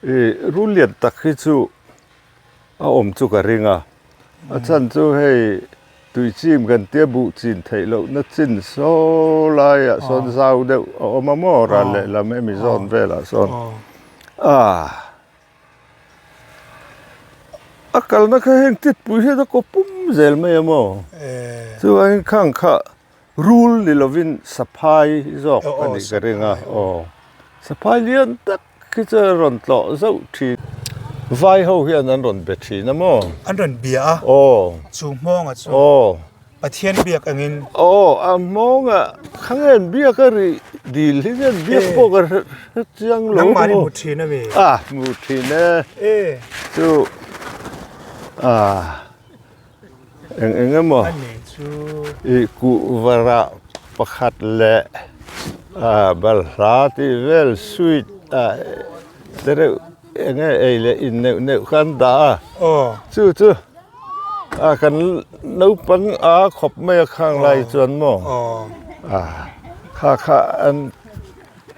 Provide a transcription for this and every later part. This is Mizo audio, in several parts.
I rul lian tak hi chu a awm chu ka ring a, a chhan chu hei tui chim kan tia buh chin theih lohna chin saw laiah sawn zau deuh a awm a maw ral lehlam hemi zawn velah sawn a a kalna kha heng titpui hian a kaw pum zel mai a maw chuvangin khang kha Rul ni lovin saphai zawk a nih ka ring a, aw. Saphai lian tak hi chu a rawn tlawh zauh thin. Vai ho hian an rawn be thin a maw? An rawn bia a. Aw. Chu hmawnga chu. Aw. Pathian biak angin. Aw, a hmawnga khangen biak a ri dil hi hian biak pawh ka hre chiang lo. Nangmah ni hmu thin a mi? A, hmu thin e. E. Chu, ah. Eng eng emaw i kuhva rah pakhat leh balhla tih vel sweet ah te reuh eng nge ei leh in neuh neuh kha an dah a chu chu a kan naupang a khawp mai a khang lai chuan maw a kha kha an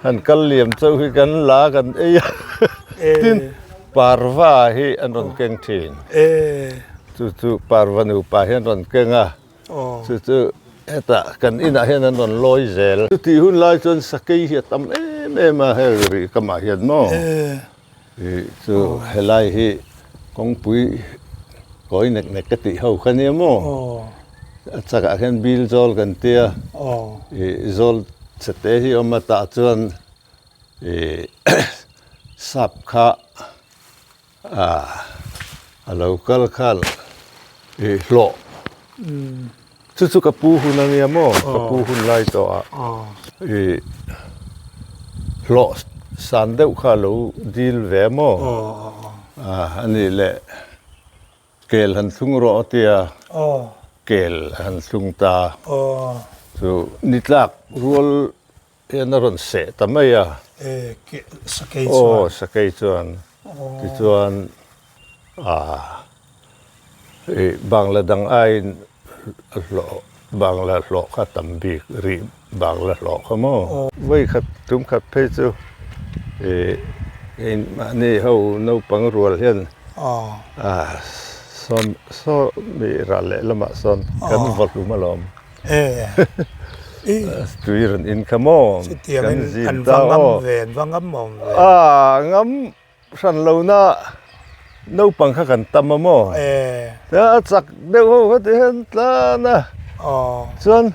han kal liam chauh hi kan la kan ei a tin parva hi an rawn keng thin. Chu chu parva nupa hian rawn keng a, chu chu hetah kan inah hian an rawn lawi zel. Chutih hun lai chuan sakei hi a tam em em a hei rih kamah hian maw ih chu helai hi kawngpui kawi nek nek ka tih ho kha nia maw a chakah hian bil zawl kan tia ih zawl chhete hi a awm a tah chuan ih sap kha. A lo kal khan i hlawh chu chu ka pu hun a nia maw ka pu hun lai tawh ah i hlawh san deuh kha a lo dil ve maw a nih leh kel han thlung rawh a tia kel han thlung ta chu ni tlak rual Hian a rawn seh ta mai a. E, ke, sakei chuan. Aw, sakei chuan. Tichuan, ah, i Bangla dang aiin hlawh, Bangla hlawh kha tam bik rih, Bangla hlawh kha maw? Vawi khat, tum khat phei chu, i, keimahni ho naupang rual hian, ah, sawm, sawmi ral leh lamah sawn kan vaw hlum alawm. Tui rawn in kha maw? Chutiangin an va ngam ve, an va ngam awm ve. A ngam hran lo na naupang kha kan tam a maw? A chak deuh ho kha ti hian tlan a. Chuan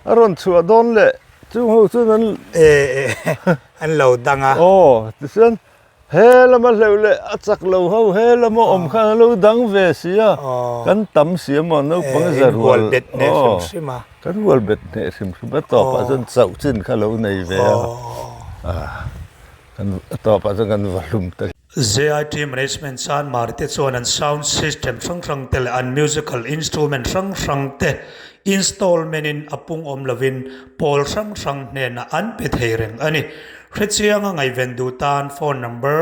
a rawn chhuah dawn leh chung ho chuan an. An lo dang a. Aw tichuan He lama hleuh leh a chak lo ho he lama awm khan a lo dang ve si a, kan tam si a maw naupang za rual aw kan rual bet hneh hrim hrim a tawpah chuan chauh chin kha lo nei ve a, kan a tawpah chuan kan va hlum ta. JIT Management Chanmari te chuan an sound system hrang hrang te leh an musical instrument hrang hrang te installment in a pung awm lovin pawl hrang hrang hnenah an pe thei reng a ni. Hrechianga ngaihven duh tan phone number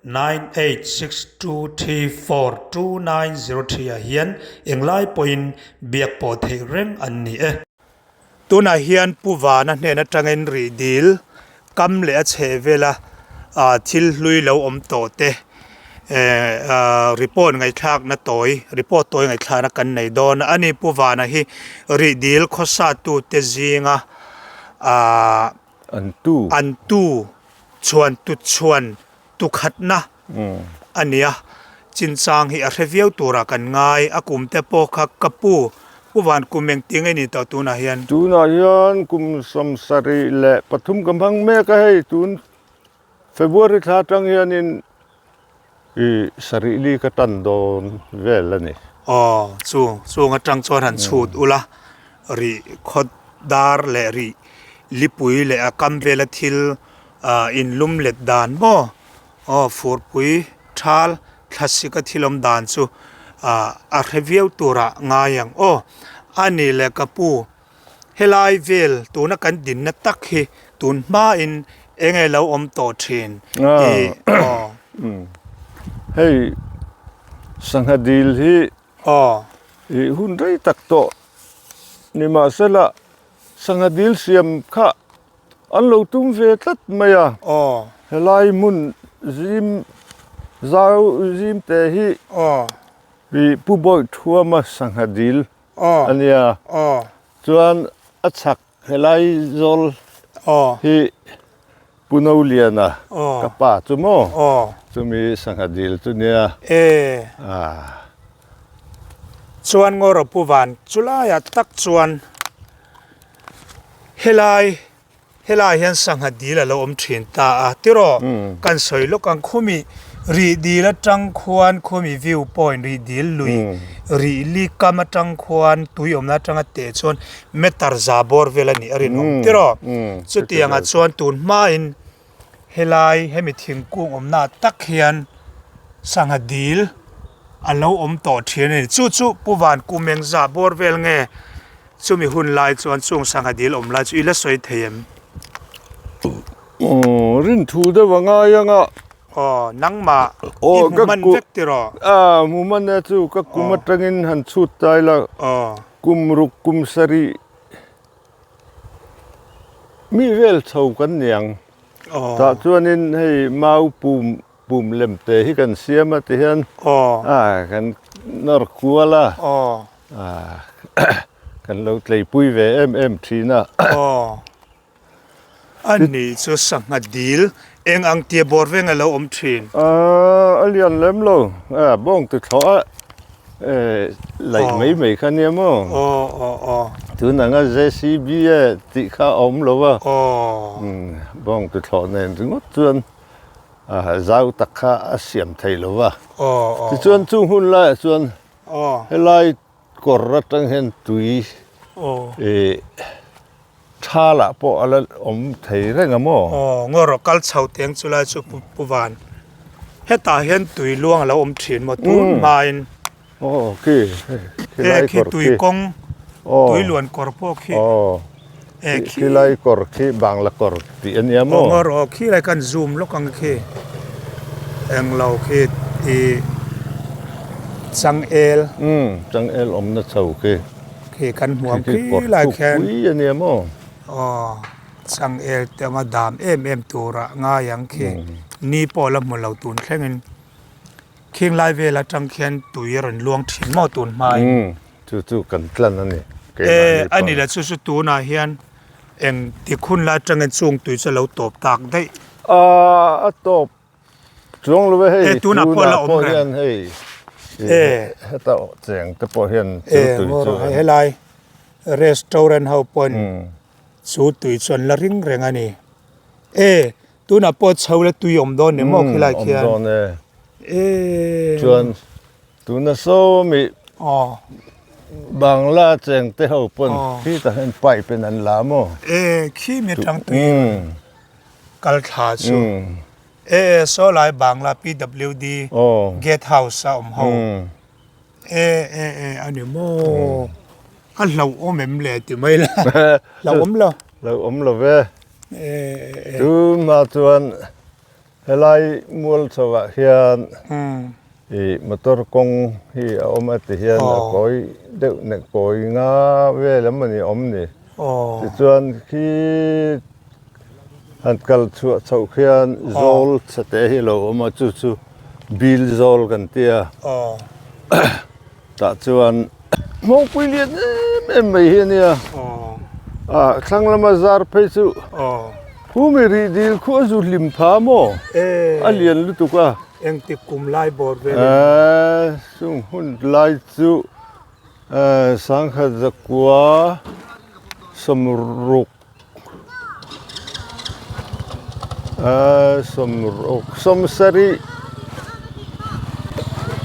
9862342903 ah hian englai pawhin biak pawh theih reng an ni e. Tunah hian Pu Vana hnen atangin rih dil kam leh a chheh vela thil hlui lo awm tawh te report ngaihthlakna tawi report tawi ngaihthlakna kan nei dawn a ni. Pu Vana hi rih dil khawsa tute zinga ahh. An tu. An tu chuan tu chuan tu khatna a nia. Chinchang hi a hre viau turah kan ngai. A kum te pawh kha ka pu, Pu Van kum engti nge ni tawh tunah hian? Tunah hian kum 73 ka hmang mek a hei tun February thla atang hianin I sarih li ka tan dawn vel a ni. Aw, chu chung atang chuan han chhut ula, rih khaw dar leh rih lipui leh a kam vela thil inlum let dan maw? Aw, furpui thal thlasik a thil awm dan chu a hre viau turah ngai ang. Aw, a ni leh ka pu. Helai vel tuna kan dinna tak hi tun hmain eng nge lo awm tawh thin tih aw. Hei sangha dil hi i hun rei tak tawh nimahsela sangha dil siam kha an lo tum ve tlat mai a. Helai hmun zim. Zau zim te hi i Pu Bawi Thuama sangha dil a nia. Chuan a chhak helai zawl hi Pu Noliana ka pa chu maw chumi sangha dil chu nia. Chuan Ngawraw Pu Van chulaiah tak chuan helai Helaiah hian sangha dil a lo awm thin ta a, tiraw? Kan sawi lawk ang khumi rih dil atang khuan khumi view point rih dil lui rih li kam atang khuan tui awmna atanga teh chuan meter za bawr vel a nih a rinawm tiraw? Chutiangah chuan tun hmain helai hemi thingkung awmna tak hian sangha dil a lo awm tawh thin a ni. Chu chu Pu Van Kumeng za bawr vel nge? Chumi hun lai chuan chung sangha dil awm lai chu i la sawi thei em? Aw, rin thu deuh a ngai ang a. Aw, nangmah i hmu hman vek tiraw? A, hmu hman e chu ka kum atangin han chhut tai la. Aw. Kum ruk kum sarih mi vel chho kan niang. Aw. Tah chuanin hei mau pum pum lem te hi kan siam a ti hian. Aw. A, kan nawr kual a. Aw. Kan lo tleipui ve em em thin a. Aw. A ni chu sangha dil eng ang tia bawr veng a lo awm thin. A lian lem lo. A bawng ti thlawh a laih mai mai kha nia maw. Aw aw aw. Tun anga JCB e tih kha a awm lo a. Aw. Bawng ti thlawh nen ringawt chuan zau tak kha a siam thei lo va. Aw aw. Tichuan chung hun laiah chuan Helai kawr atang hian tui ih thalah pawh a la awm thei reng a maw? Aw, ngaw rawh kal chho teng chu lai chu Pu Van. Hetah hian tui luang a lo awm thin maw tun hmain. Aw khi khilai kawr khi. Tui kawng tui luan kawr pawh khi. Aw khilai kawr khi Bangla kawr tih a nia maw? Aw ngaw rawh khilai khan zoom lawk ang khi. Englo khi ih changel. Umm changel awmna chho khi. Khi kan hmu ang khi lai khian. Pui a nia maw? Aw changel te awm a dam em em tura ngai ang khi. Ni pawh la hmu lo tun thlengin khing lai vel atang khian tui a rawn luang thin maw tun hmain. Umm Chu chu kan tlan a ni. E, a ni le, chu chu tunah hian eng tik hun lai atangin chung tui chu a lo tawp tak daih. A, a tawp chuang lo e hei. E, tunah pawh a la awm reng. Hian hei, e, heta cheng te pawh hian chu tui chu. E, helai restaurant ho pawhin chu tui chu an la ring reng a ni. E, tunah pawh chho la tui awm dawn ni maw khilai khian. Awm dawn e. E. Chuan Tuna sawmi Bangla cheng te ho pawn khi tah hian pipe in an la maw? E khi mi atang tui kal thla chu e saw lai Bangla PWD gate house a awm ho e e e a ni maw a hlauhawm em le ti mai la hlauhawm lo hlauhawm lo ve tunah chuan Helai mual chhoah hian ih motor kawng hi a awm a ti hian a kawi deuh nek kawi nga vel em mawni awm ni. Tichuan khi han kal chhuah chhoh khian zawl chhete hi a lo awm a chu chu bil zawl kan ti a. Tah chuan hmawngpui lian em em mai hi a nia. Ah thlang lama zar phei chu Khumi rih dil khu a zu hlim pha maw? A lian lutuk a. Engtik kum lai bawr vel in? Eh chung hun lai chu sangkhat zakua sawmruk Sawmruk sawmsarih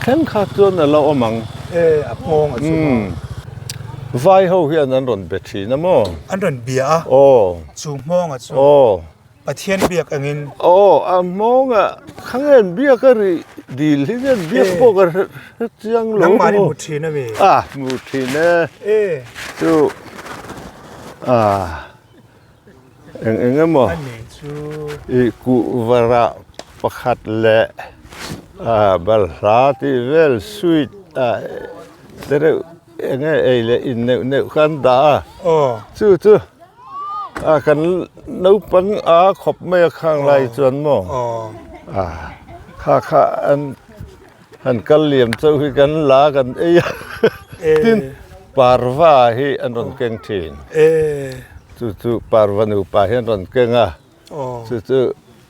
thleng kha chuan a la awm ang. E a nghawng a chu maw? Vai ho hian an rawn be thin a maw? An rawn bia a. Aw. Chu nghawng a chu. Aw. Pathian biak angin. Aw a nghawng a khanghen biak a rih dil hi hian biak pawh ka hre chiang lo. Nangmah ni hmu thin a mi? A hmu thin e. E. Chu. Ah eng eng emaw ih kuhva rah pakhat leh ah balhla tih vel sweet ah te reuh eng nge ei leh in neuh neuh kha an dah a chu chu ah kan naupang a khawp mai a khang lai chuan maw ah. Kha kha an han kal liam chauh hi kan la kan ei a, tin parva hi an rawn keng thin. Chu chu parva nupa hi an rawn keng a, chu chu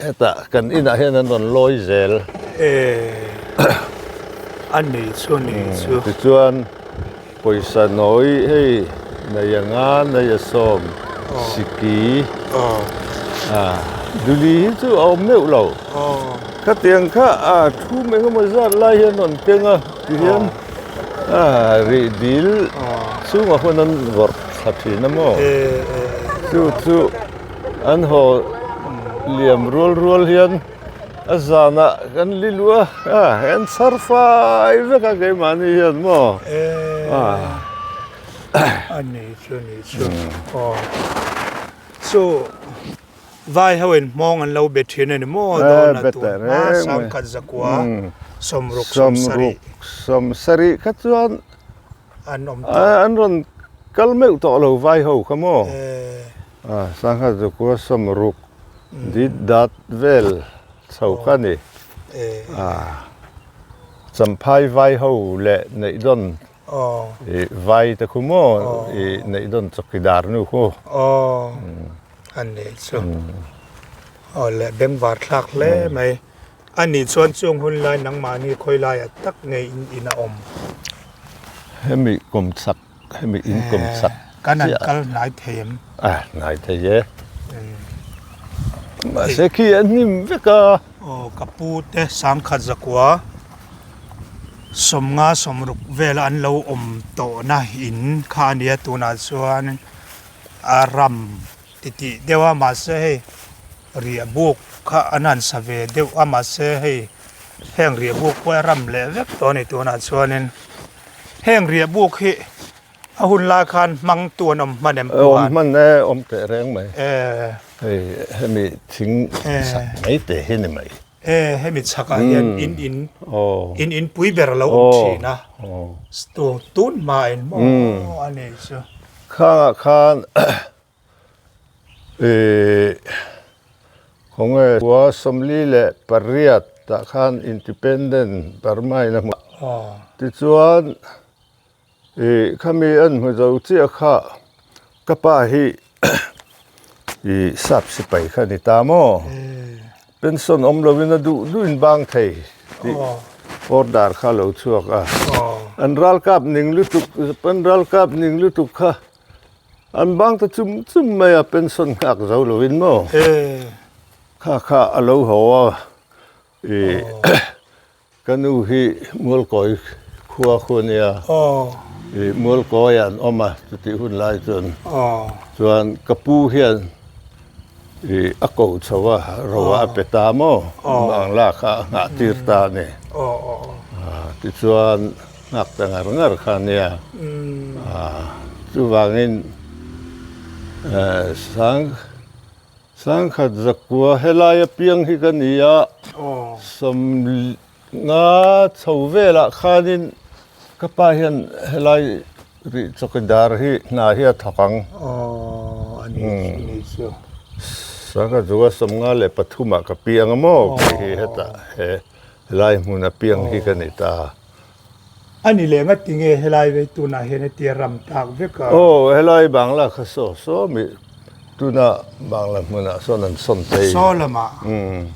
hetah kan inah hian an rawn lawi zel. Tichuan pawisa nawi hei nei anga nei a sawm siki duli hi chu a awm meuh lo. Khatiang kha a thu eng emaw zat lai hian rawn keng a tihian rih dil chhungah huan an vawrh thla thin a maw? Chu chu an haw liam rual rual hian a zanah kan li luh a an chhar fai vek a keimahni hian maw? A ni chu a ni chu aw chu. Vai ho in hmawng an lo be thin a ni maw dawn a tun hma sangkhat zakua sawmruk sawmsarih. Sawmsarih kha chuan an awm tawh. An rawn kal meuh tawh lo vai ho kha maw? Sangkhat zakua sawmruk dit dat vel chho kha a ni. Champhai vai ho leh Neihdawn I vai te khu maw i neih dawn chawkidar nu khu. Aw an nih chu. Aw le bengvar thlak hle mai. A nih chuan chung hun lai nangmahni khawi laiah tak ngei in in a awm. Hemi kum chak hemi in kum chak. Kan an kal hnai thei em? A hnai thei e. Mahse khi a hnim vek a. Aw ka pu te sangkhat zakua. Sawmnga sawmruk vela an lo awm tawhna in kha a nia tunah chuan a ram titih deuh a mahse hei riah buk kha an han sa ve deuh a mahse hei heng riah buk pawh a ram leh vek tawh a ni tunah chuanin heng riah buk hi a hun lai khan hmangtu an awm hman em awm hman e awm teh reng mai hei hemi thing sak mai te hi ni mai. E hemi chhakah hian in in in in pui ber a lo awm thin a tun hmain maw a ni chu. Khangah khan ih khawnge khua 48 tah khan independent Burma in a hmu a tichuan Ih khami an hmu zo chiah kha ka pa hi ih sap sipai kha a ni ta maw pension awm lovin a duh duh in bang thei tih order kha a lo chhuak a an ralkap ning lutuk an ralkap ning lutuk kha an bang ta chum chum mai a pension nghak zo lovin maw kha kha a lo haw a ih. Ka nu hi Mualkawi khua khu a nia. I Mualkawiah an awm a, chutih hun lai chuan chuan ka pu hian i a ko chho a, ro a pe ta maw? Bangla kha a nghah tir ta a ni. Tichuan nghak ta ngar ngar kha a nia. Chuvangin sang Sangkhat zakua helai apiang hi ka ni a, sawmnga chho velah khanin ka pa hian helai rih chawkidar hi hna hi a thawk ang. Sangkhat zakua 53 ah ka piang a maw kei hi hetah he helai hmun apiang hi ka ni ta. A ni leh ngati nge helai vei tunah hian hetia ram tak vek a? Aw, helai Bangla kha saw saw mi tuna Bangla hmunah sawn an sawn phei. Saw lamah? Umm.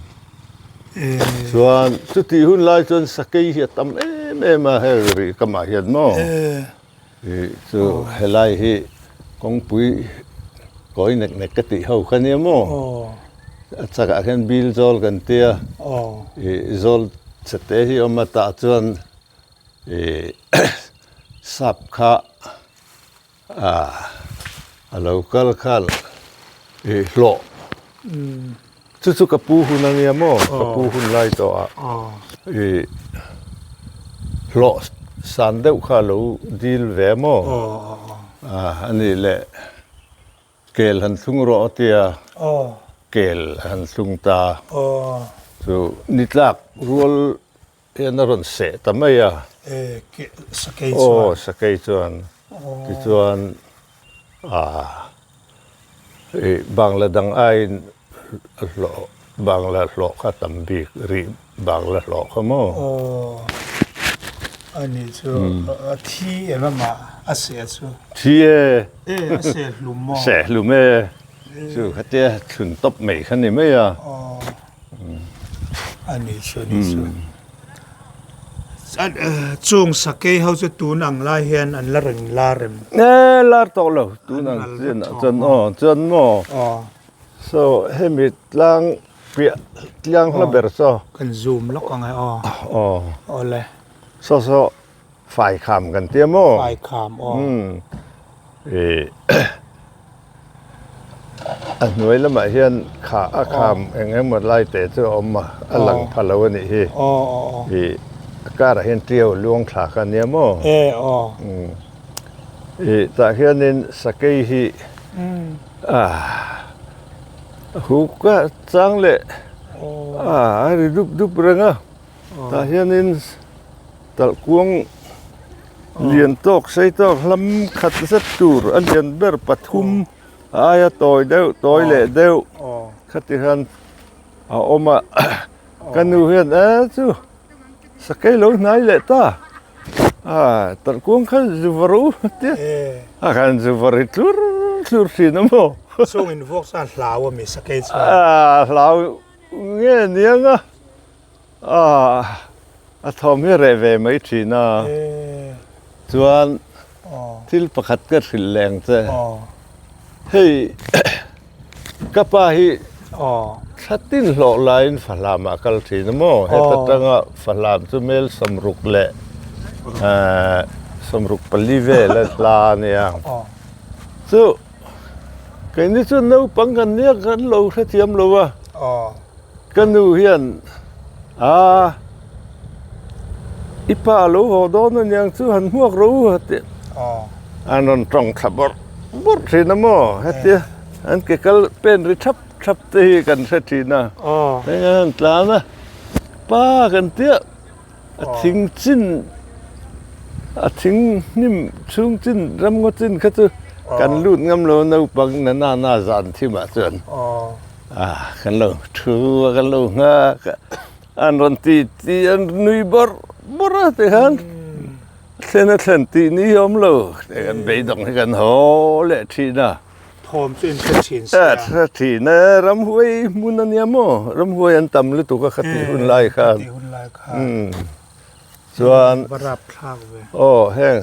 Chuan chutih hun lai chuan sakei hi a tam em em a hei rih kamah hian maw? Ih chu helai hi kawngpui kawi nek nek ka tih ho kha nia maw? A chakah khian bil zawl kan tia ih zawl chhe te hi a awm a tah chuan ih sap kha a lo kal khan ih hlawh Chu chu ka pu hun a nia maw? Ka pu hun lai tawh ah i hlawh san deuh kha a lo dil ve a maw? A nih leh kel han thlung rawh a tia, kel a han thlung ta. Chu ni tlak rual hian a rawn seh ta mai a. Aw sakei chuan tichuan Ih Bangla dang aiin a hlawh Bangla hlawh kha tam bik rih Bangla hlawh kha maw? Aw, a nih chu a thi em amah a seh chu. Thi e. E, a seh hlum maw? Seh hlum e. Chu khatia thlun tawp mai kha ni mai a. Aw, a nih chu a nih chu. Chung sakei ho chu tun ang lai hian an la reng lar em? E, lar tawh lo tun ang chinah chuan aw chuan maw? Aw. So hemi tlang Piah tliang hla ber chaw. Kan zoom lawk ang e aw. Aw. Awle. Saw saw fai kham kan tia maw? Fai kham aw. Umm. I a hnuai lamah hian kha a kham eng emaw lai te chu a awm a, a lang pha lo a nih hi. Aw aw aw. I a karah hian tiau luang thla kha a nia maw? E aw. Umm. I tah hianin sakei hi ah Huk a chang leh a ri dup dup reng a tah hianin talh kuang lian tawk sei tawk hlam khat zet tur a lian ber pathum a aia tawi deuh tawi leh deuh khati hian a awm a ka nu hian e chu sakei lo hnai leh ta a talh kuang kha zu va ro tia a khan zu va ri tlur tlur thin a maw. Chung in vuak chuan hlau a mi sakei chuan. A hlau nge niang a a thawm hi a reh ve mai thin a chuan thil pakhat ka hrilh leh ang che hei ka pa hi thla tin hlawh laiin fahlam ah kal thin a maw heta tanga fahlam chu mel sawmruk leh sawmruk pali vel a hla a nia chu. Keini chuan naupang kan nia kan lo hrethiam lo a, ka nu hian aa i pa a lo haw dawn a niang chu han hmuak ro u a ti an rawn tawng thla bawrh bawrh thin a maw hetia an ke kal pen ri thap thap te hi kan hre thin a heng an han tlan a pa kan tia. A thing chin a thing hnim chhung chin ramngaw chin kha chu kan lut ngam lo naupang na na na zan thim ah chuan ah kan lo thu a kan lo nghak a an rawn ti ti an nui bawrh bawrh a tikhan thlen a thlen tih ni hi a awm lo kan beidawng hi kan haw leh thin a. Thawm chu in hre thin sia. A hre thin e, ramhuai hmun a nia maw? Ramhuai an tam lutuk a khatih hun lai khan. Khatih hun lai khan. Chuan. Va rap thlak ve. Aw heng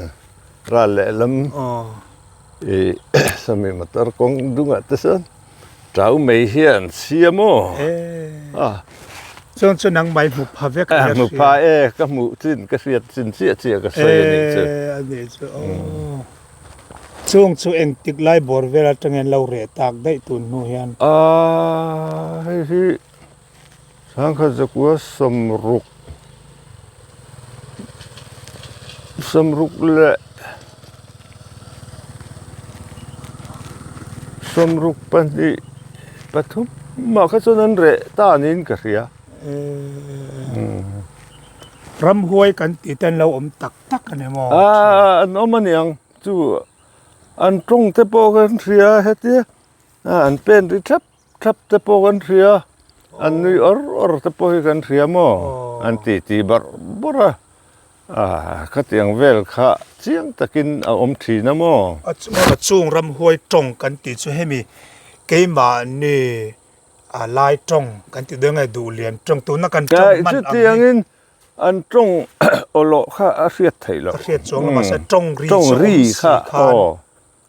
ral leh lam i sawmi motor kawng dungah te sawn tau mai hian sia maw? A. Chuan chu nangmah i hmu pha vek a hmu pha e, ka hmuh chin ka hriat chin chiah chiah ka sawi a nih chu. E a nih chu aw. Chung chu engtik lai bawr vel atangin lo reh tak daih tun hnu hian. Aaa hei hi sangkhat zakua sawmruk sawmruk leh sawmruk pahnih pathum mah kha chuan an reh ta niin ka hria. Ramhuai kan tih te an lo awm tak tak a ni maw? Aaa an awm a niang chu an tawng te pawh kan hria hetia an pen ri thap thap te pawh kan hria an nui awr awr te pawh hi kan hria maw an ti ti barh bawrh a aaa khatiang vel kha chiang takin a awm thin a maw? A chung ramhuai tawng kan tih chu hemi keimahni a lai tawng kan tih dawn nge duhlian tawng tuna kan tawng hman ang hi. Chutiangin an tawng awlawh kha a hriat theih loh. A hriat chuang lo mahse tawng ri chu awm si khan. Aw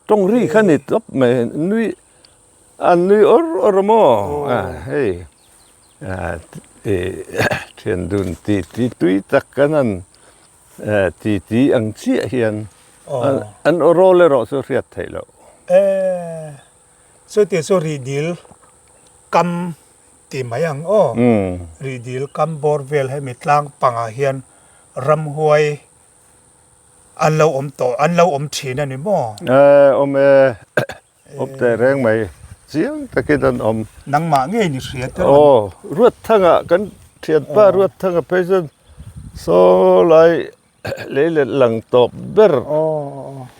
tawng ri kha ni tawp mai nui an nui awr awr a maw hei thian dun ti ti tui tak kan han ti ti ang chiah hian an aw rawl erawh chu hriat theih loh. Chuti chu rihdil kam ti mai ang aw. Rihdil kam bawr vel hemi tlang pangah hian ramhuai an lo awm tawh, an lo awm thin a ni maw? E, awm e, awm teh reng mai, chiang takin an awm. Nangmah ngei ni hria te rawn. Aw, Ruatthanga kan thianpa Ruatthanga phei chuan saw lai Lei let lang tawp ber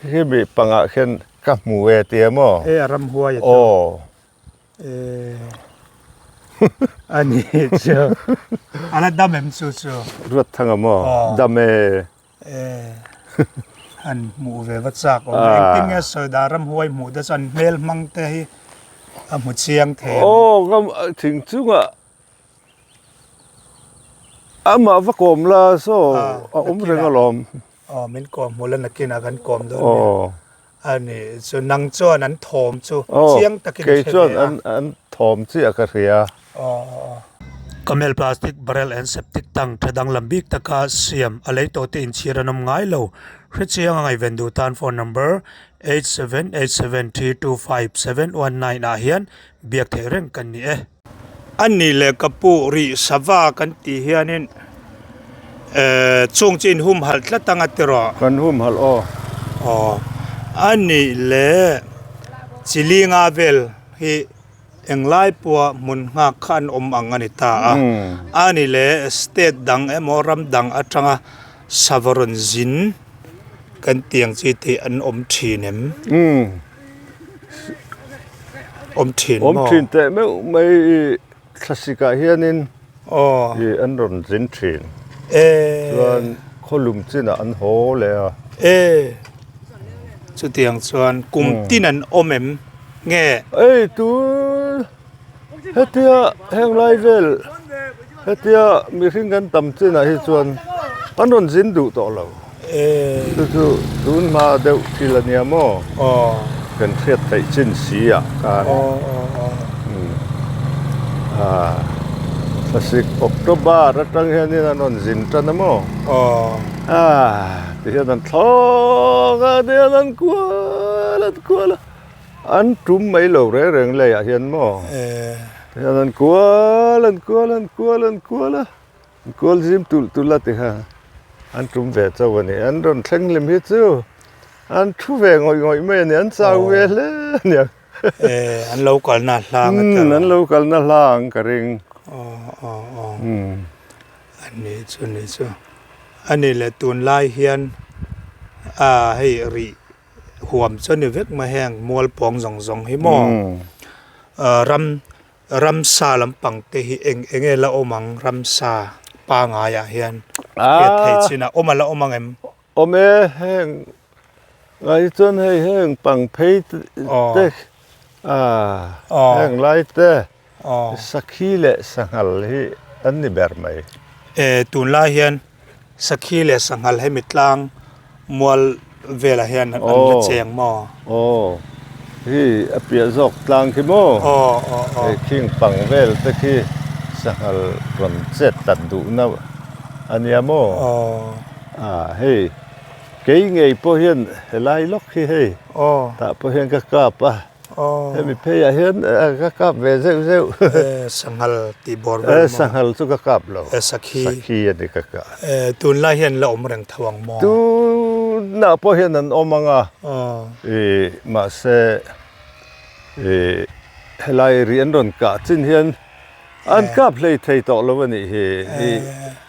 hi mi pangah khian ka hmu e tia maw? E a ramhuai a chu. Aw. E. A ni chu. A la dam em chu chu? Ruatthanga maw? Dam e. E. Han hmuh ve va chak awm. Engtin nge sawi dan ramhuai hmuh te chuan hmel hmang te hi a hmu chiang thei em? Aw ka thing chungah amah va kawm la saw a awm reng alawm. Aw min kawm hmu la nakinah kan kawm dawn nia. A ni chu nang chuan an thawm chu chiang takin i hre ve a. Kei chuan an thawm chiah ka hria. Camel plastic barrel and septic tank tha danglam bik taka siam a lei tawh te inchhir an awm ngai lo. Hrechiang a ngaihven duh tan phone number 8787325719 ah hian biak theih reng kan ni e. A ni leh ka pu rih sava kan tih hianin eh chung chu in humhalh tlat anga tiraw? Kan humhalh aw. Aw a ni leh chili nga vel hi englai pawha hmun nghak kha an awm ang a ni ta a. A ni leh state dang emaw ram dang atanga sava rawn zin kan tih ang chi te an awm thin em? Awm thin maw? Awm thin teh meuh mai i thlasik ah hianin i an rawn zin thin. Chuan khawlum chinah an haw leh a. E chutiang chuan kum tin an awm em nge? Ei tun hetia heng lai vel hetia mihring kan tam chinah hi chuan an rawn zin duh tawh lo. Chu chu tun hma deuh thil a nia maw? Kan hriat theih chin si ah khan Thlasik October atang hianin an rawn zin tan a maw? Tihian an thlawk a, tihian an kual an kual a, an tum mai lo reng reng leiah hian maw? Tihian an kual an kual an kual an kual a. Kual zim tulh tulh a ti kha an tum ve chauh a ni. An rawn thleng hlim hi chu an thu ve ngawih ngawih mai a ni. An chau ve hle a ni ang. Eh, an lo kalna hlang a tawh. An lo kalna hlang ka ring. Aw, aw, aw. A ni chu, ni chu. A ni leh tunlai hian a hei rih huam chu a ni vek mai heng mual pawng zawng zawng hi maw ram Ramsa lampang te hi eng eng nge la awm ang ramsa pangaiah hian hriat theih chin a awm a la awm ang em? Awm e, heng ngai chuan hei heng pang phei te heng lai te sakhi leh sanghal hi an ni ber mai. E tunlai hian Sakhi leh sanghal hemi tlang mual velah hian an la cheng maw? Aw, hi a piah zawk tlang khi maw? Aw, aw, aw. Hei khing pang vel te khi sanghal rawn chet tlat duhna a nia maw? Aw. Ah, hei kei ngei pawh hian helai lawk hi hei. Aw. Tah pawh hian ka kap a. Hemi pheiah hian ka kap ve zeuh zeuh. Sanghal tih bawr vel maw? Sanghal chu ka kap lo. Sakhi. Sakhi a ni ka kah. Tunlai hian la awm reng tho ang maw? Tunah pawh hian an awm ang a. Mahse helai ri an rawn kah chin hian an kap hlei thei tawh lo a nih hi.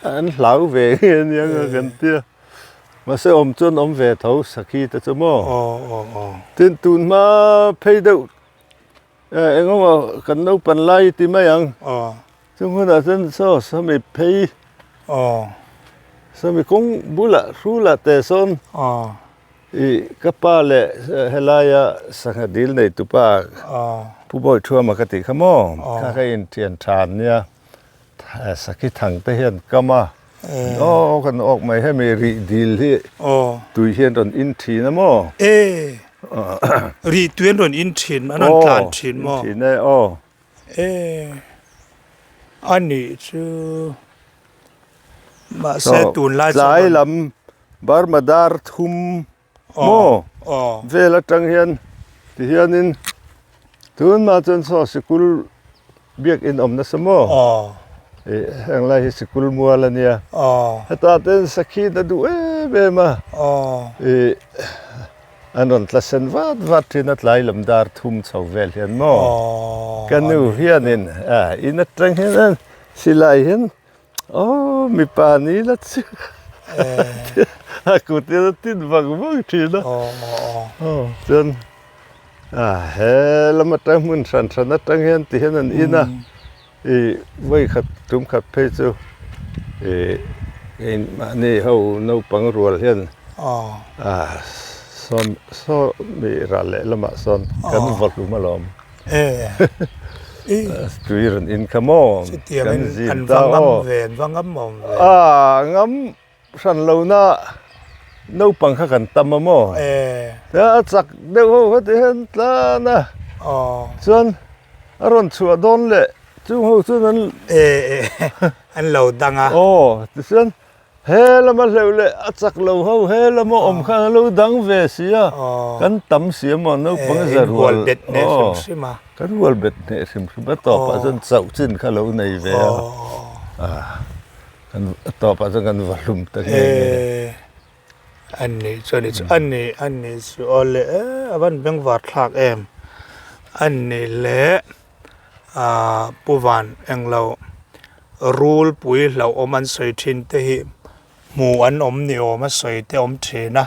An hlau ve nge nia kan tia. Mahse awm chuan awm ve tho sakhi te chu maw? Aw aw aw. Tin tun hma phei deuh eng emaw kan naupan lai ti mai ang. Aw. Chung hunah chuan saw sawmi phei. Aw. Sawmi kawng bulah hrulah te sawn. Aw. I ka pa leh helaia sangha dil nei tupa. Aw. Pu Bawihthuama ka tih kha maw? Aw. Kha ka inthian than nia. Sakhi thang te hian kam a, aw kan awk mai hemi rih dil hi tui hian rawn in thin a maw? E, rih tui an rawn in thin, an rawn tlan thin maw? In thin e, aw. E, a nih chu mahse tunlai chuan tlai lam Burma dar thum maw vel atang hian tihianin tunah chuan saw sikul biakin awm nasa maw ih heng lai hi sikul mual a nia hetah te sakhi na duh em em a ih an rawn tla sen vat vat thin a tlai lam dar thum chho vel hian maw ka nu hianin in atang hian silai hian Aw mipa ni la chu a kut in a tin vang vang thin a. Aw chuan a he lam atang hmun hran hran atang hian ti hian an in a. I vawi khat tum khat phei chu i keimahni ho naupang rual hian sawm saw mi ral leh lamah sawn kan vaw hlum alawm. Tui rawn in kha maw kan zin ta aw. A ngam hran lohna naupang kha kan tam a maw? A chak deuh ho kha ti hian tlan a, chuan a rawn chhuah dawn leh chung ho chuan an an lo dang a. Aw tichuan he lama hleuh leh a chak lo ho he lama awm khan a lo dang ve si a, kan tam si a maw naupang za rual aw kan rual bet hneh hrim hrim a tawpah chuan chauh chin kha lo nei ve a. Kan a tawpah chuan kan va hlum ta nghe nghe. Eee an nih chu a nih chu an nih an nih chu aw le a van bengvar thlak em an nih leh ah pu van englo rul pui hlauhawm an sawi thin te hi hmuh an awm ni awm a sawi te awm thin a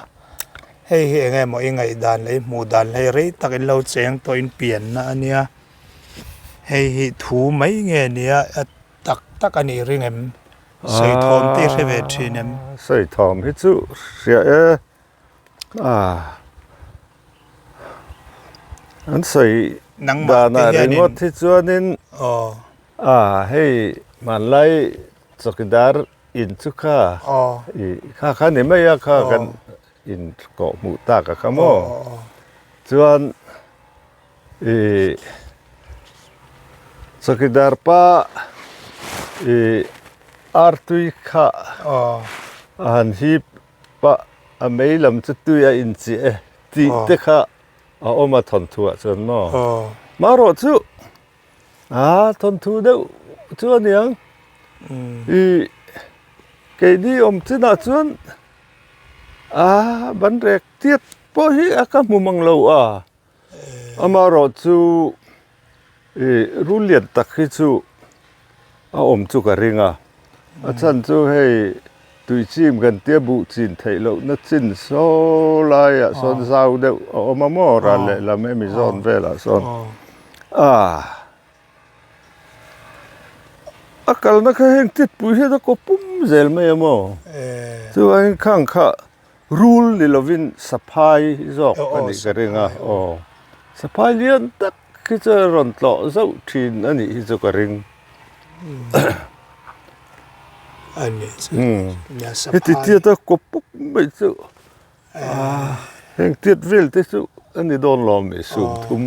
hei hi eng nge maw i ngaihdan leh i hmuh dan leh rei tak in lo cheng tawh in pianna a nia hei hi thu mai nge nia a. Tak tak a nih ring em? Sawi thawm te i hre ve thin em? Sawi thawm hi chu hria e. An sawi danah ringawt hi chuanin hei hmanlai chawkidar in chu kha kha kha ni mai a kha kan in kawh hmuh tak a kha maw? Chuan Ih chawkidar pa ih artui kha a han hip a a mei lam chu tui a inchiah e tih te kha a awm a thawnthuah chuan maw marawh chu a thawnthu deuh chu a niang ih keini awm chinah chuan a ban rek tiat pawh hi a ka hmu mang lo a. Amaherawhchu ih rul lian tak hi chu a awm chu ka ring a, a chhan chu hei tui chim kan tia buh chin theih lohna chin saw laiah sawn zau deuh a awm a maw ral lehlam hemi zawn velah sawn a a kalna kha heng titpui hian a kaw pum zel mai a maw chuvangin khang kha. Rul ni lovin saphai zawk a nih ka ring a, aw saphai lian tak hi chu a rawn tlawh zauh thin a nih hi chu ka ring. Heti tiat a kaw pawp mai chu heng tiat vel te chu a ni dawn lo mai sum thum.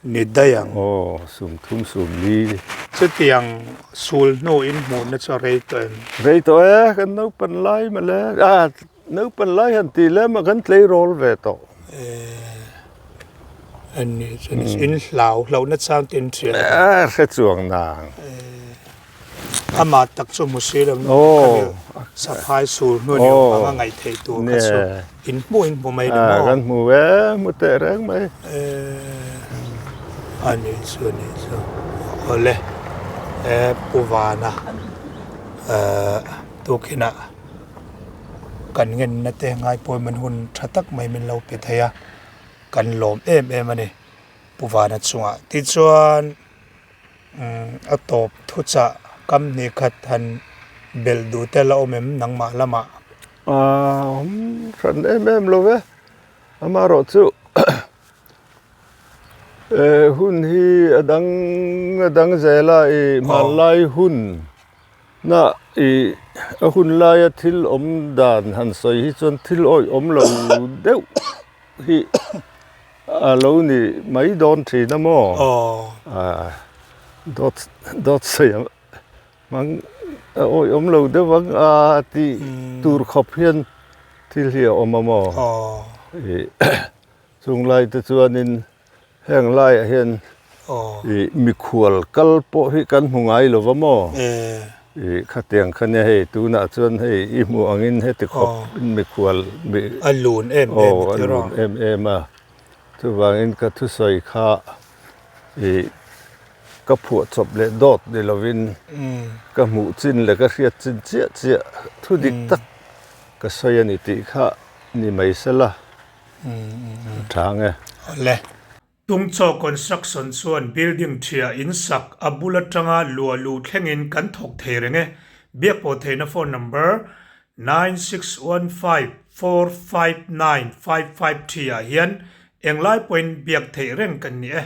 Ni daih ang. Aw, sumthum sumli. Chutiang sul hnu in hmuhna chu a rei tawh em? Rei tawh e, kan naupan lai mawle. Ah, naupan lai han tih lem a kan tleirawl ve tawh. Eh, an ni chuan in hlau hlauhna chang te in hria. Eh, hre chuang nang. Eh. Amah tak chu hmu si lo khami saphai sul hnu ni awm anga ngaih theih tur kha chu in hmuh in hmu mai ni maw? Kan hmu e, hmu teh reng mai. A nih chu a nih chu awle e Pu Vana tukinah kan ngenna te ngaipawimawh hun tha tak mai min lo pe thei a kan lawm em em a ni Pu Vana chungah tichuan. A tawp thuchah kam hnih khat han belh duh tel a awm em nangmah lamah? A awm hran em em lo ve, amaherawh chu hun hi a dang a dang zel a i hmanlai hun na i a hun laia thil awm dan han sawi hi chuan thil awihawm lo deuh hi A lo ni mai dawn thin a maw? Aw. Dawt dawt sawi ang hmang a awihawm lo deuh ang a tih tur khawp hian thil hi a awm a maw? Aw. Ih chung lai te chuanin heng laiah hian ih mikhual kal pawh hi kan hmu ngai lo va maw? Ih khatiang kha nia hei tunah chuan hei i hmuh angin heti khawp in mikhual mi A lun em em a ti rawh. Aw a lun em em a chuvangin ka thusawi kha ih ka phuah chawp leh dawt ni lovin ka hmuh chin leh ka hriat chin chiah chiah thu dik tak ka sawi a ni tih kha ni mai sela a tha ang e. Awle. Tungchaw Construction chuan building ṭhia in sak a bul aṭanga luah luh thlengin kan thawk thei reng e. Biakpawh theihna phone number 9615459553 ah hian englai pawhin biak theih reng kan ni e.